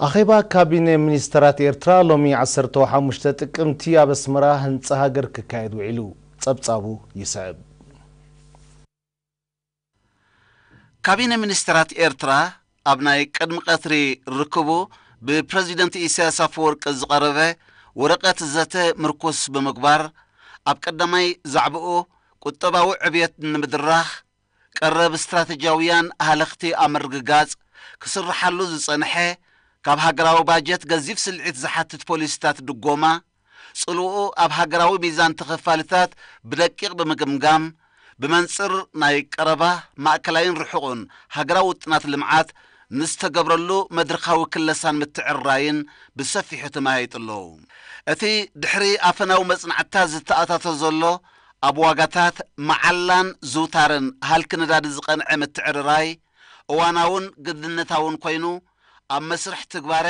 ኣኼባ ካቢነ ሚኒስተራት ኤርትራ ሎሚ ዓሰርተ ሓሙሽተ ጥቅምቲ ኣብ ኣስመራ ህንጻ ሃገር ክካየድ ውዒሉ። ጸብጻቡ ይስዕብ። ካቢነ ሚኒስተራት ኤርትራ ኣብ ናይ ቅድሚ ቀትሪ ርክቡ ብፕረዚደንት ኢሳያስ ኣፈወርቂ ዝቐረበ ወረቐት ዘተ ምርኩስ ብምግባር፣ ኣብ ቀዳማይ ዛዕባኡ ቁጠባዊ ዕብየት ንምድራኽ፣ ቀረብ ስትራተጂያውያን ሃለኽቲ ኣብ ምርግጋጽ፣ ክስርሓሉ ዝጸንሐ ካብ ሃገራዊ ባጀት ገዚፍ ስልዒት ዝሓትት ፖሊሲታት ድጎማ፣ ጽልውኡ ኣብ ሃገራዊ ሚዛን ተኸፋልታት ብደቂቕ ብምግምጋም፣ ብመንጽር ናይ ቀረባ፣ ማእከላይን ርሑቕን ሃገራዊ ውጥናት ልምዓት ንዝተገብረሉ መድረኻዊ ክለሳን ምትዕርራይን ብሰፊሑ ተመያይጡ ኣሎ። እቲ ድሕሪ ኣፈናዊ መጽናዕትታት ዝተኣታቶ ዘሎ ኣብ ዋጋታት መዓላን ዝውታርን ሃልኪ ነዳዲ ዝቐንዐ ምትዕርራይ፣ እዋናውን ግድነታውን ኮይኑ፣ ኣብ መስርሕ ትግባረ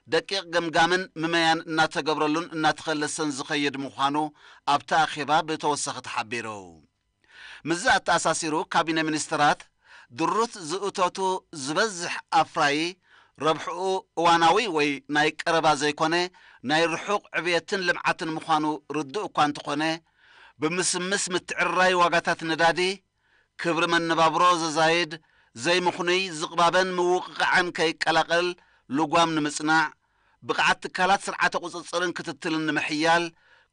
ደቂቕ ገምጋምን ምመያን እናተገብረሉን እናተኸለሰን ዝኸይድ ምዃኑ ኣብቲ ኣኼባ ብተወሳኺ ተሓቢሩ። ምስዚ ኣተኣሳሲሩ፣ ካቢነ ሚኒስትራት ድሩት ዝእቶቱ ዝበዝሕ ኣፍራዪ ረብሕኡ እዋናዊ ወይ ናይ ቀረባ ዘይኮነ ናይ ርሑቕ ዕብየትን ልምዓትን ምዃኑ ርዱእ እኳ እንተኾነ፣ ብምስምስ ምትዕርራይ ዋጋታት ነዳዲ፣ ክብሪ መነባብሮ ዘዛይድ ዘይምኽኑይ ዝቕባበን ምውቕቓዕን ከይቀላቐል ልጓም ንምጽናዕ፣ ብቕዓት ትካላት ስርዓተ ቁጽጽርን ክትትልን ንምሕያል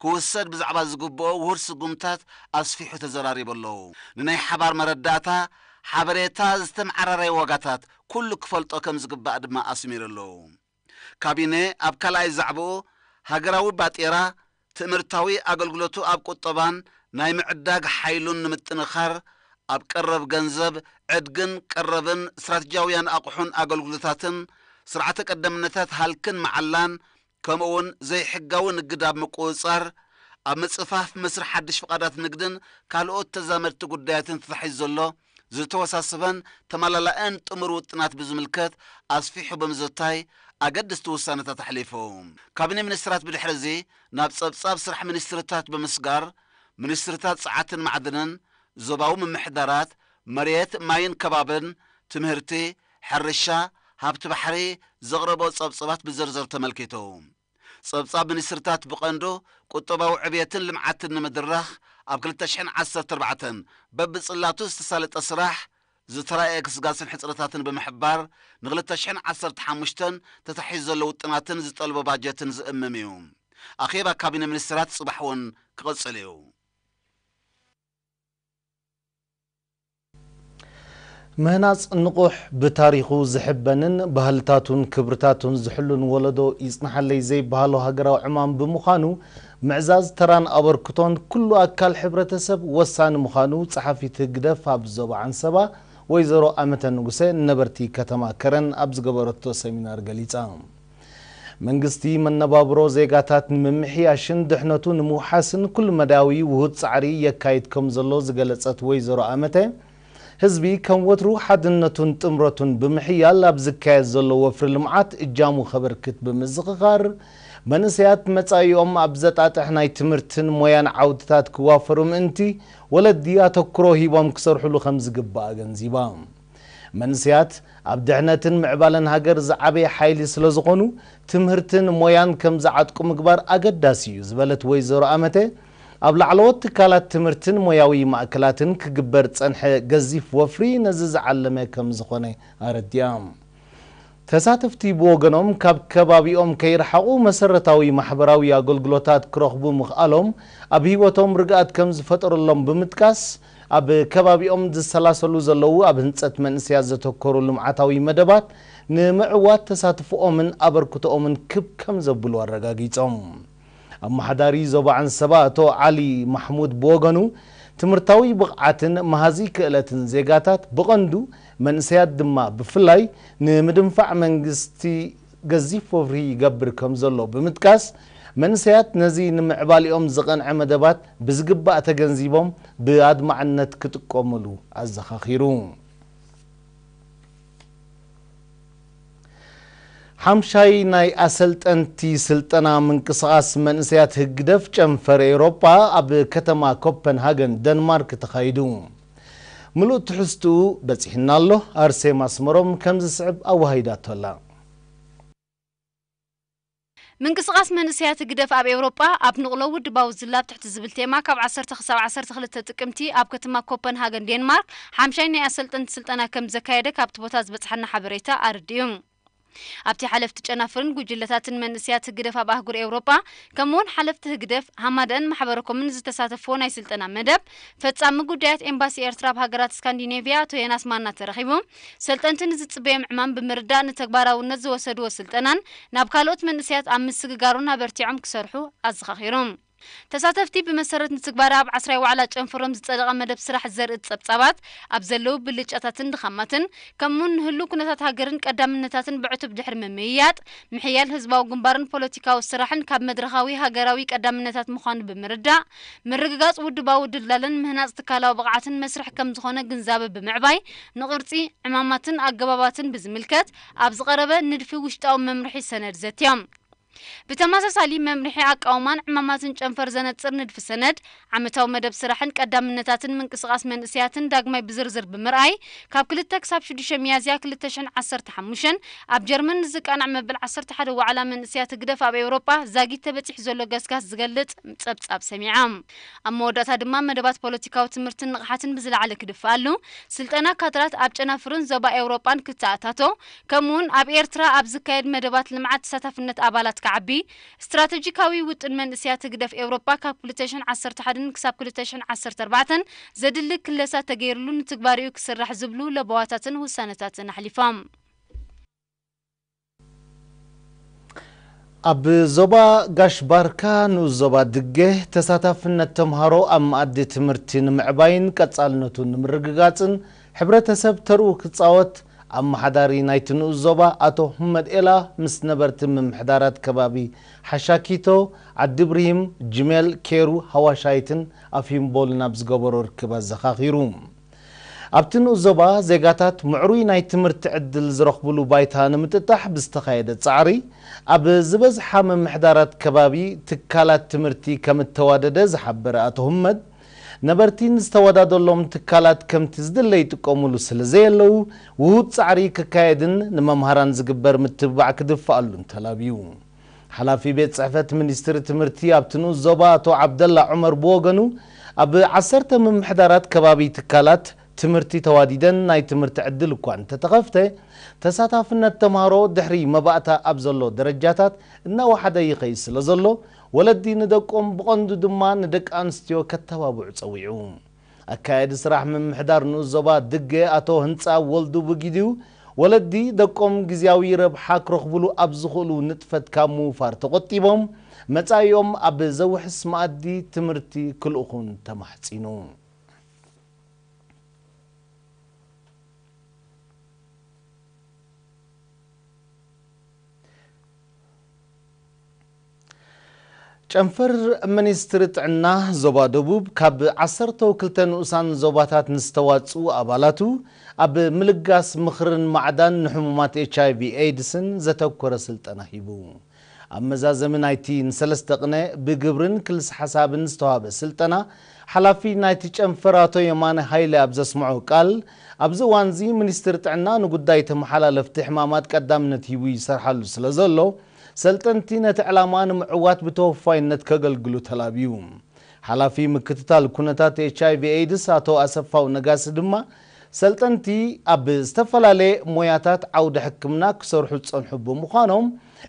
ክውሰድ ብዛዕባ ዝግብኦ ውሁድ ስጉምታት ኣስፊሑ ተዘራሪቡ ኣሎ። ንናይ ሓባር መረዳእታ ሓበሬታ ዝተመዓራረየ ዋጋታት ኩሉ ክፈልጦ ከም ዝግባእ ድማ ኣስሚሩ ኣሎ። ካቢነ ኣብ ካልኣይ ዛዕባኡ ሃገራዊ ባጤራ፣ ትእምርታዊ ኣገልግሎቱ ኣብ ቁጠባን ናይ ምዕዳግ ሓይሉን ንምጥንኻር፣ ኣብ ቀረብ ገንዘብ ዕድግን ቀረብን ስትራተጂያውያን ኣቑሑን ኣገልግሎታትን፣ ስርዓተ ቀዳምነታት ሃልክን መዓላን፣ ከምኡ'ውን ዘይሕጋዊ ንግድ ኣብ ምቁጽጻር፣ ኣብ ምጽፋፍ መስርሕ ሓድሽ ፍቓዳት ንግድን ካልኦት ተዛመድቲ ጉዳያትን ተታሒዙ ዘሎ ዝተወሳሰበን ተመላላእን ጥሙር ውጥናት ብዝምልከት ኣስፊሑ ብምዝታይ ኣገደስቲ ውሳነታት ኣሕሊፉ። ካቢነ ሚኒስትራት ብድሕሪ እዚ ናብ ጸብጻብ ስራሕ ሚኒስትርታት ብምስጋር፣ ሚኒስትርታት ጸዓትን ማዕድንን፣ ዞባዊ ምምሕዳራት፣ መሬት፣ ማይን ከባብን፣ ትምህርቲ፣ ሕርሻ፣ ሃብቲ ባሕሪ ዘቕረቦ ጸብጻባት ብዝርዝር ተመልኪቱ። ጸብጻብ ሚኒስትርታት ብቐንዱ ቁጠባዊ ዕብየትን ልምዓትን ንምድራኽ ኣብ ክልተ ሽሕን ዓሰርተ ኣርባዕተን በብጽላቱ ዝተሳለጠ ስራሕ፣ ዝተራእየ ግስጋስን ሕጽረታትን ብምሕባር፣ ንክልተ ሽሕን ዓሰርተ ሓሙሽተን ተታሒዙ ዘሎ ውጥናትን ዝጠልቦ ባጀትን ዝእምም እዩ። ኣኼባ ካቢነ ሚኒስትራት ጽባሕ እውን ክቕጽል እዩ። ምህናጽ ንቑሕ፣ ብታሪኹ ዝሕበንን ባህልታቱን ክብርታቱን ዝሕሉን ወለዶ ይጽንሓለይ ዘይበሃሎ ሃገራዊ ዕማም ብምዃኑ፣ ምዕዛዝ ተራን ኣበርክቶን ኩሉ ኣካል ሕብረተሰብ ወሳኒ ምዃኑ ጸሓፊት ህግደፍ ኣብ ዞባ ዓንሰባ ወይዘሮ ኣመተ ንጉሰ ንነበርቲ ከተማ ከረን ኣብ ዝገበረቶ ሰሚናር ገሊጻ። መንግስቲ መነባብሮ ዜጋታት ንምምሕያሽን ድሕነቱ ንምውሓስን ኩሉ መዳያዊ ውሁድ ጻዕሪ የካይድ ከም ዘሎ ዝገለጸት ወይዘሮ ኣመተ፣ ህዝቢ ከም ወትሩ ሓድነቱን ጥምረቱን ብምሕያል ኣብ ዝካየድ ዘሎ ወፍሪ ልምዓት እጃሙ ከበርክት ብምዝኽኻር፣ መንእሰያት መጻኢኦም ኣብ ዘጣጥሕ ናይ ትምህርትን ሞያን ዓውድታት ክዋፈሩ ምእንቲ፣ ወለዲ ኣተኩሮ ሂቦም ክሰርሑሉ ከም ዝግባእ ኣገንዚባ። መንእሰያት ኣብ ድሕነትን ምዕባለን ሃገር ዝዓበየ ሓይሊ ስለ ዝኾኑ፣ ትምህርትን ሞያን ከም ዝዓጥቁ ምግባር ኣገዳሲ እዩ ዝበለት ወይዘሮ ኣመተ፣ ኣብ ላዕለዎት ትካላት ትምህርትን ሞያዊ ማእከላትን ክግበር ጸንሐ ገዚፍ ወፍሪ ነዚ ዝዓለመ ከም ዝኾነ ኣረዲኣ። ተሳተፍቲ ብወገኖም፣ ካብ ከባቢኦም ከይረሓቑ መሰረታዊ ማሕበራዊ ኣገልግሎታት ክረኽቡ ምኽኣሎም ኣብ ህይወቶም ርግኣት ከም ዝፈጠረሎም ብምጥቃስ፣ ኣብ ከባቢኦም ዝሰላሰሉ ዘለዉ ኣብ ህንጸት መንእሰያት ዘተኮሩ ልምዓታዊ መደባት ንምዕዋት ተሳትፎኦምን ኣበርክቶኦምን ክብ ከም ዘብሉ ኣረጋጊጾም። ኣመሓዳሪ ዞባ ዓንሰባ ኣቶ ዓሊ ማሕሙድ ብወገኑ፣ ትምህርታዊ ብቕዓትን መሃዚ ክእለትን ዜጋታት ብቐንዱ መንእሰያት ድማ ብፍላይ ንምድንፋዕ መንግስቲ ገዚፍ ወፍሪ ይገብር ከም ዘሎ ብምጥቃስ፣ መንእሰያት ነዚ ንምዕባሊኦም ዝቐንዐ መደባት ብዝግባእ ተገንዚቦም ብኣድማዕነት ክጥቀሙሉ ኣዘኻኺሩ። ሓምሻይ ናይ ኣሰልጠንቲ ስልጠና ምንቅስቓስ መንእሰያት ህግደፍ ጨንፈር ኤውሮጳ ኣብ ከተማ ኮፐንሃገን ደንማርክ ተኻይዱ። ምሉእ ትሕዝትኡ በጺሕና ኣሎ። ኣርሴማ ኣስመሮም ከም ዝስዕብ ኣወሃሂዳቶ ኣላ። ምንቅስቓስ መንእሰያት ህግደፍ ኣብ ኤውሮጳ ኣብ ንቕሎ ውድባዊ ዝላ ኣብ ትሕቲ ዝብል ቴማ ካብ ዓሰርተ ክሳብ ዓሰርተ ክልተ ጥቅምቲ ኣብ ከተማ ኮፐንሃገን ዴንማርክ ሓምሻይ ናይ ኣሰልጠንቲ ስልጠና ከም ዘካየደ ካብቲ ቦታ ዝበጽሓና ሓበሬታ ኣረዲኡ። ኣብቲ ሓለፍቲ ጨናፍርን ጉጅለታትን መንእሰያት ህግደፍ ኣብ ኣህጉር ኤውሮጳ ከምኡውን ሓለፍቲ ህግደፍ ሃማደን ማሕበረኮምን ዝተሳተፍዎ ናይ ስልጠና መደብ ፈጻሚ ጉዳያት ኤምባሲ ኤርትራ ኣብ ሃገራት ስካንዲኔቭያ ኣቶ ዮናስ ማና ተረኺቡ ሰልጠንቲ ንዝጽበዮም ዕማም ብምርዳእ ንተግባራውነት ዝወሰድዎ ስልጠናን ናብ ካልኦት መንእሰያት ኣብ ምስግጋሩን ኣበርቲዖም ክሰርሑ ኣዘኻኺሩ። ተሳተፍቲ ብመሰረት ንትግባረ ኣብ ዓስራይ ዋዕላ ጨንፈሮም ዝጸደቐ መደብ ስራሕ ዘርኢ ጸብጻባት ኣብ ዘለዉ ብልጫታትን ድኻማትን ከምኡውን ንህሉ ኩነታት ሃገርን ቀዳምነታትን ብዕቱብ ድሕሪ ምምይያጥ ምሕያል ህዝባዊ ግንባርን ፖለቲካዊ ስራሕን ካብ መድረኻዊ ሃገራዊ ቀዳምነታት ምዃኑ ብምርዳእ ምርግጋጽ ውድባዊ ድልዳለን ምህናጽ ትካላዊ ብቕዓትን መስርሕ ከም ዝኾነ ግንዛበ ብምዕባይ ንቕርጺ ዕማማትን ኣገባባትን ብዝምልከት ኣብ ዝቐረበ ንድፊ ውሽጣዊ መምርሒ ሰነድ ዘትዮም። ብተመሳሳሊ መምርሒ ኣቃውማን ዕማማትን ጨንፈር ዘነጽር ንድፊ ሰነድ ዓመታዊ መደብ ስራሕን ቀዳምነታትን ምንቅስቓስ መንእሰያትን ዳግማይ ብዝርዝር ብምርኣይ ካብ ክልተ ክሳብ ሽዱሽተ ሚያዝያ ክልተ ሽሕን ዓሰርተ ሓሙሽተን ኣብ ጀርመን ንዝቃናዕ መበል ዓሰርተ ሓደ ዋዕላ መንእሰያት ህግደፍ ኣብ ኤውሮጳ ዛጊት ተበጺሑ ዘሎ ገስጋስ ዝገልጽ ጸብጻብ ሰሚዖም። ኣብ መወዳእታ ድማ መደባት ፖለቲካዊ ትምህርትን ንቕሓትን ብዝለዓለ ክድፍኣሉ ስልጠና ካድራት ኣብ ጨናፍርን ዞባ ኤውሮጳን ክተኣታቶ ከምኡውን ኣብ ኤርትራ ኣብ ዝካየድ መደባት ልምዓት ተሳታፍነት ኣባላት ክዓቢ ስትራተጂካዊ ውጥን መንእሰያት ህግደፍ ኤውሮጳ ካብ ክልተ ሽሕን ዓሰርተ ሓደን ክሳብ ክልተ ሽሕን ዓሰርተ ኣርባዕተን ዘድሊ ክለሳ ተገይርሉ ንትግባሪኡ ክስራሕ ዝብሉ ለበዋታትን ውሳነታትን ኣሕሊፎም። ኣብ ዞባ ጋሽ ባርካ ንኡስ ዞባ ድገ ተሳታፍነት ተምሃሮ ኣብ መኣዲ ትምህርቲ ንምዕባይን ቀጻልነቱ ንምርግጋጽን ሕብረተሰብ ተርኡ ክጻወት ኣመሓዳሪ ናይቲ ንኡስ ዞባ ኣቶ ሁመድ ኤላ ምስ ነበርቲ ምምሕዳራት ከባቢ ሓሻኪቶ፣ ዓዲ ብርሂም፣ ጅሜል፣ ኬሩ፣ ሃዋሻይትን ኣፊምቦልን ኣብ ዝገበሮ ርክብ ኣዘኻኺሩ። ኣብቲ ንኡስ ዞባ ዜጋታት ምዕሩይ ናይ ትምህርቲ ዕድል ዝረኽብሉ ባይታ ንምጥጣሕ ብዝተኻየደ ጻዕሪ ኣብ ዝበዝሓ ምምሕዳራት ከባቢ ትካላት ትምህርቲ ከም እተዋደደ ዝሓበረ ኣቶ ሁመድ ነበርቲ ንዝተወዳደሎም ትካላት ከምቲ ዝድለ ይጥቀሙሉ ስለ ዘየለዉ ውሁድ ጻዕሪ ክካየድን ንመምሃራን ዝግበር ምትብባዕ ክድፍኣሉን ተላብዩ። ሓላፊ ቤት ጽሕፈት ሚኒስትሪ ትምህርቲ ኣብቲ ንኡስ ዞባ ኣቶ ዓብደላ ዑመር ብወገኑ ኣብ ዓሰርተ ምምሕዳራት ከባቢ ትካላት ትምህርቲ ተዋዲደን ናይ ትምህርቲ ዕድል እኳ እንተተኸፍተ ተሳታፍነት ተምሃሮ ድሕሪ መባእታ ኣብ ዘሎ ደረጃታት እናወሓደ ይኸይድ ስለ ዘሎ ወለዲ ንደቆም ብቐንዱ ድማ ንደቂ ኣንስትዮ ከተባብዑ ጸዊዑ። ኣካያዲ ስራሕ ምምሕዳር ንኡስ ዞባ ድገ ኣቶ ህንጻ ወልዱ ብጊዲኡ ወለዲ ደቆም ግዝያዊ ረብሓ ክረኽብሉ ኣብ ዝኽእሉ ንጥፈት ካብ ምውፋር ተቖጢቦም መጻኢኦም ኣብ ዘውሕስ መኣዲ ትምህርቲ ክልእኹን ተማሕጺኑ። ጨንፈር ሚኒስትሪ ጥዕና ዞባ ደቡብ ካብ ዓሰርተ ክልተ ንኡሳን ዞባታት ንዝተዋፅኡ ኣባላቱ ኣብ ምልጋስ ምኽርን ማዕዳን ንሕሙማት ኤች ኣይ ቪ ኤድስን ዘተኮረ ስልጠና ሂቡ። ኣብ መዛዘሚ ናይቲ ንሰለስተ ቅነ ብግብርን ክልስ ሓሳብን ዝተዋህበ ስልጠና ሓላፊ ናይቲ ጨንፈር ኣቶ የማነ ሃይለ ኣብ ዘስምዖ ቃል ኣብዚ እዋንዚ ሚኒስትሪ ጥዕና ንጉዳይ ተመሓላለፍቲ ሕማማት ቀዳምነት ሂቡ ይሰርሓሉ ስለ ዘሎ ሰልጠንቲ ነቲ ዕላማ ንምዕዋት ብተወፋይነት ከገልግሉ ተላብዩ። ሓላፊ ምክትታል ኩነታት ኤች ኣይ ቪ ኤድስ ኣቶ ኣሰፋው ነጋሲ ድማ ሰልጠንቲ ኣብ ዝተፈላለየ ሞያታት ዓውዲ ሕክምና ክሰርሑ ዝጸንሑ ብምዃኖም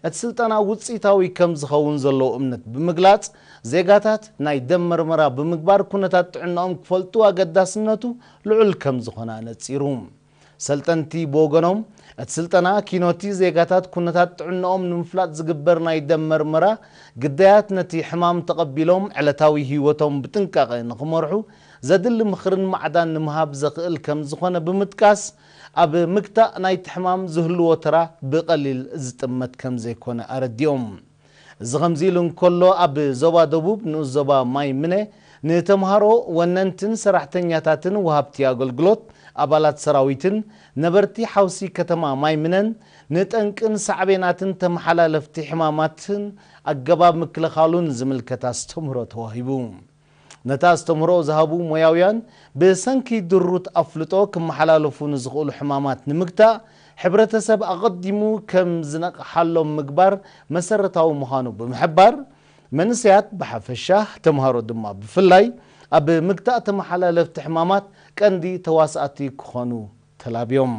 እቲ ስልጠና ውፅኢታዊ ከም ዝኸውን ዘለዎ እምነት ብምግላጽ ዜጋታት ናይ ደም መርመራ ብምግባር ኩነታት ጥዕናኦም ክፈልጡ ኣገዳስነቱ ልዑል ከም ዝኾነ ኣነጺሩ። ሰልጠንቲ ብወገኖም እቲ ስልጠና ኪኖቲ ዜጋታት ኩነታት ጥዕናኦም ንምፍላጥ ዝግበር ናይ ደም መርመራ ግዳያት ነቲ ሕማም ተቐቢሎም ዕለታዊ ህይወቶም ብጥንቃቐ ንኽመርሑ ዘድሊ ምኽርን ማዕዳን ንምሃብ ዘኽእል ከም ዝኾነ ብምጥቃስ ኣብ ምግታእ ናይቲ ሕማም ዝህልዎ ተራ ብቐሊል ዝጥመት ከም ዘይኮነ ኣረዲኦም። እዚ ከምዚ ኢሉ እንከሎ ኣብ ዞባ ደቡብ ንኡስ ዞባ ማይ ምነ ንተምሃሮ ወነንትን ሰራሕተኛታትን ወሃብቲ ኣገልግሎት ኣባላት ሰራዊትን ነበርቲ ሓውሲ ከተማ ማይ ምነን ንጠንቅን ሳዕቤናትን ተመሓላለፍቲ ሕማማትን ኣገባብ ምክልኻሉን ዝምልከት ኣስተምህሮ ተዋሂቡ። ነቲ ኣስተምህሮ ዝሃቡ ሞያውያን ብሰንኪ ድሩት ኣፍልጦ ክመሓላለፉ ንዝኽእሉ ሕማማት ንምግታእ ሕብረተሰብ ኣቐዲሙ ከም ዝነቕሓሎም ምግባር መሰረታዊ ምዃኑ ብምሕባር፣ መንእሰያት ብሓፈሻ፣ ተምሃሮ ድማ ብፍላይ ኣብ ምግታእ ተመሓላለፍቲ ሕማማት ቀንዲ ተዋሳእቲ ክኾኑ ተላብዮም።